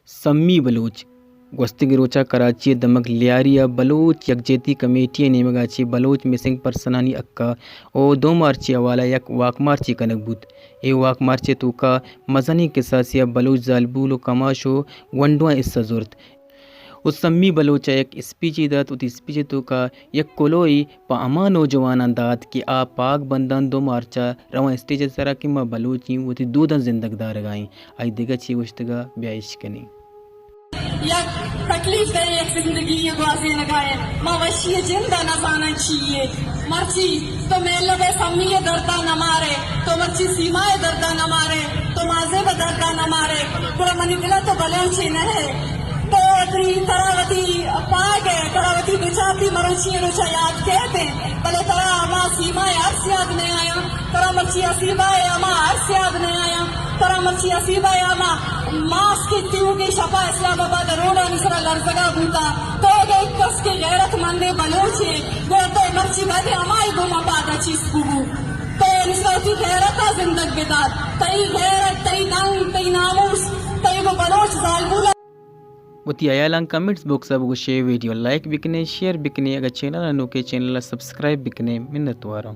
سمی بلوچ۔ گوستگیں روچ ءَ کراچی ءِ دمگ لیاری ءَ بلوچ یکجہتی کمیٹی ءِ نیمگ ءَ چہ بلوچ مسنگ پرسنانی حق ءَ ءُ دو مارچ ءِ حوالہ ءَ یک واک مارچے کنگ بوت۔ اے واک مارچ ءِ توکا مزنیں کساسے ءَ بلوچ زالبول ءُ کماش ءُ گونڈواں حصہ زرت ءُ سمی بلوچ ءَ یک اسپیچے دات۔ وتی اسپیچ ءِ توکا یک کلوہے پہ ہما نوجواناں دات کہ آ پاگ بنداں دو مارچ ءَ رواں اسٹیج ءِ سرا کہ ما بلوچ ایں وتی دوداں زندگ دارگ ءَ ایں۔ آئی دگہ چی گوشتگ ءَ بیا اشکنیں۔ یک تکلیف دہ یک زندگی ءِ گوازینگ ءَ ایں۔ ما وشی ءِ جند ءَ نہ زاناں چی یے۔ مرچی تو مہلب ءِ سمی ءِ درد ءَ نہ مارے، تو مرچی سیما ءِ درد ءَ نہ مارے، تو مازیب ءِ درد ءَ نہ مارے، گڑا منی دل ءَ تو بلوچے نہ ئے۔ تو وتی، ترا وتی پاگ ءِ، ترا وتی بچاتی مروچی ءِ روچ ءَ یات کیت ایں، بلے ترا ہما سیما ءِ ارس یاد نہ آیاں، ترا مرچی حسیبہ ءِ ہما ارس یاد نہ آیاں، ترا مرچی حسیبہ ءِ ہما ماسک ءِ تیوگیں شپ ءَ اسلام آباد ءِ روڈانی سرا لرزگ ءَ بوتا۔ تو اگہ یک کس کہ غیرت مندیں بلوچے، گڑا تو مرچی باید ہمائی گوما پاد ءَ چست ببو۔ تو انسان وتی غیرت ءَ زندگ بدار۔ تئی غیرت، تئی ننگ، تئی ناموس، تئی گوں بلوچ زالبول ءَ وتی ہیالاں کمنٹس باکس ءَ بگوشے، ویڈیو لائک بکنے، شیئر بکنے، اگہ چینل ءَ نوکے چینل ءَ سبسکرائب بکنے۔ منتواراں۔